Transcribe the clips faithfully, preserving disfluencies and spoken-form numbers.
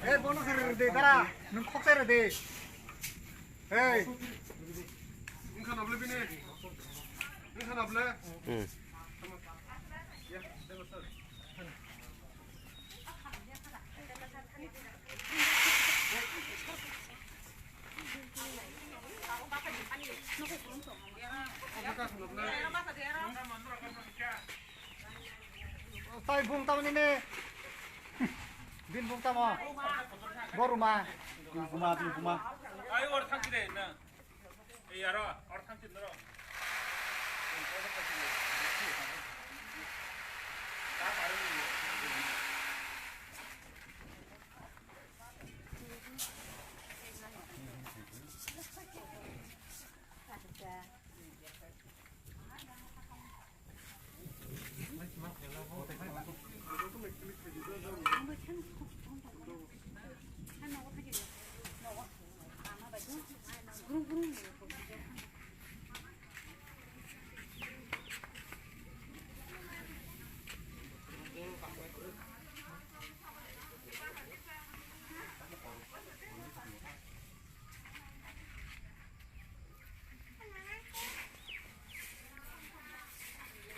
Hey, bono se rede, dara, nung khoksa rede. Hey. Nung khanable bini. Nung khanable. Hmm. Tai bung tamo nini? Bin bung tamo? Boruma. Bin buma, bin buma. Ai, or thang kide na. Ei, aro, or thang kide ro.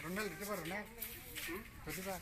Ronald, ito ba, Ronald? Pwede ba?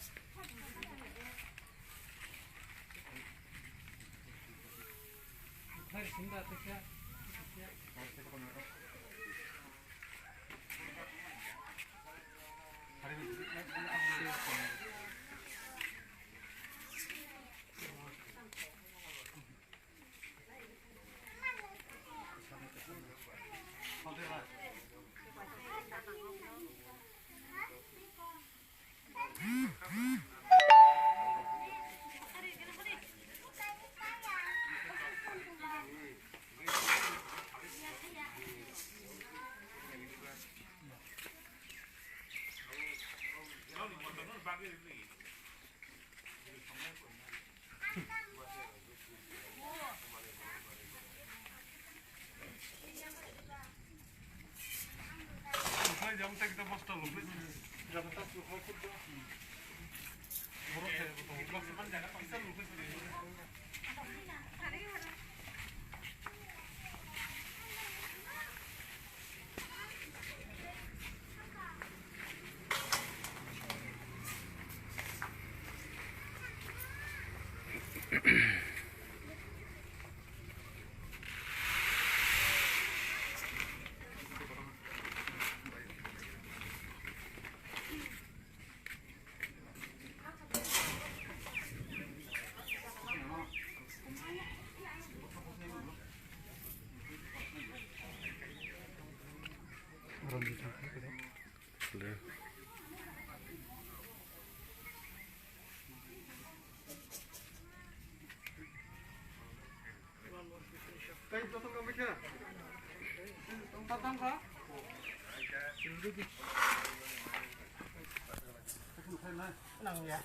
Nang ya.